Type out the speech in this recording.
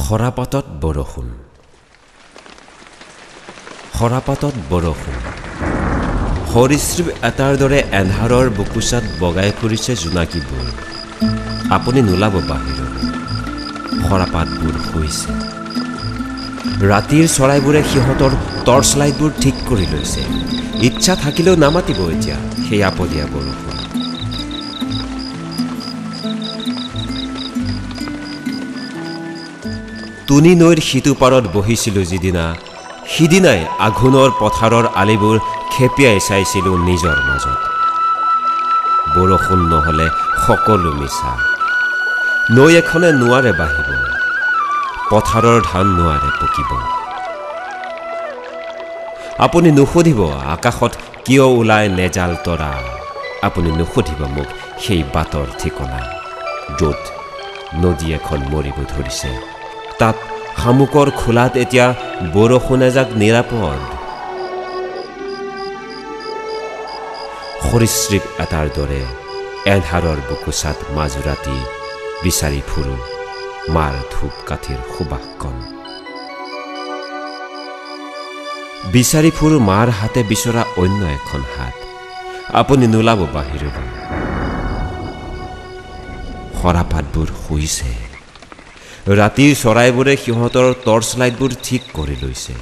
সৰাপাতত বৰষুণ, সৰাপাতত বৰষুণ। সৰীসৃপ এটাৰ দৰে এন্ধাৰৰ বুকুচাত বগাই ফুৰিছে জোনাকীবোৰ। আপুনি নোলাব বাহিৰলৈ, সৰাপাতবোৰ শুইছে। ৰাতিৰ চৰাইবোৰে সিহঁতৰ টৰ্চ লাইটবোৰ ঠিক কৰি লৈছে। ইচ্ছা থাকিলেও নামাতিব এতিয়া সেই আপদীয়া বৰষুণ। টুনি নৈৰ সিটো পাৰত বহিছিলোঁ যিদিনা, সিদিনাই আঘোণৰ পথাৰৰ আলিবোৰ খেপিয়াই চাইছিলোঁ নিজৰ মাজত। বৰষুণ নহ'লে সকলো মিছা। নৈ এখনে নোৱাৰে বাঢ়িব, পথাৰৰ ধান নোৱাৰে পকিব। আপুনি নুসুধিব আকাশত কিয় ওলায় নেজাল তৰা। আপুনি নুসুধিব মোক সেই বাটৰ ঠিকনা য'ত নদী এখন মৰিব ধৰিছে। তাত শামুকৰ খোলাত এতিয়া বৰষুণ এজাক নিৰাপদ। সৰীসৃপ এটাৰ দৰে এন্ধাৰৰ বুকুচাত মাজৰাতি বিচাৰি ফুৰোঁ মাৰ ধূপকাঠিৰ সুবাসকণ। বিচাৰি ফুৰোঁ মাৰ হাতে বিচৰা অন্য এখন হাত। আপুনি নোলাব বাহিৰলৈ, সৰাপাতবোৰ শুইছে। ৰাতিৰ চৰাইবোৰে সিহঁতৰ টৰ্চ লাইটবোৰ ঠিক কৰি লৈছে।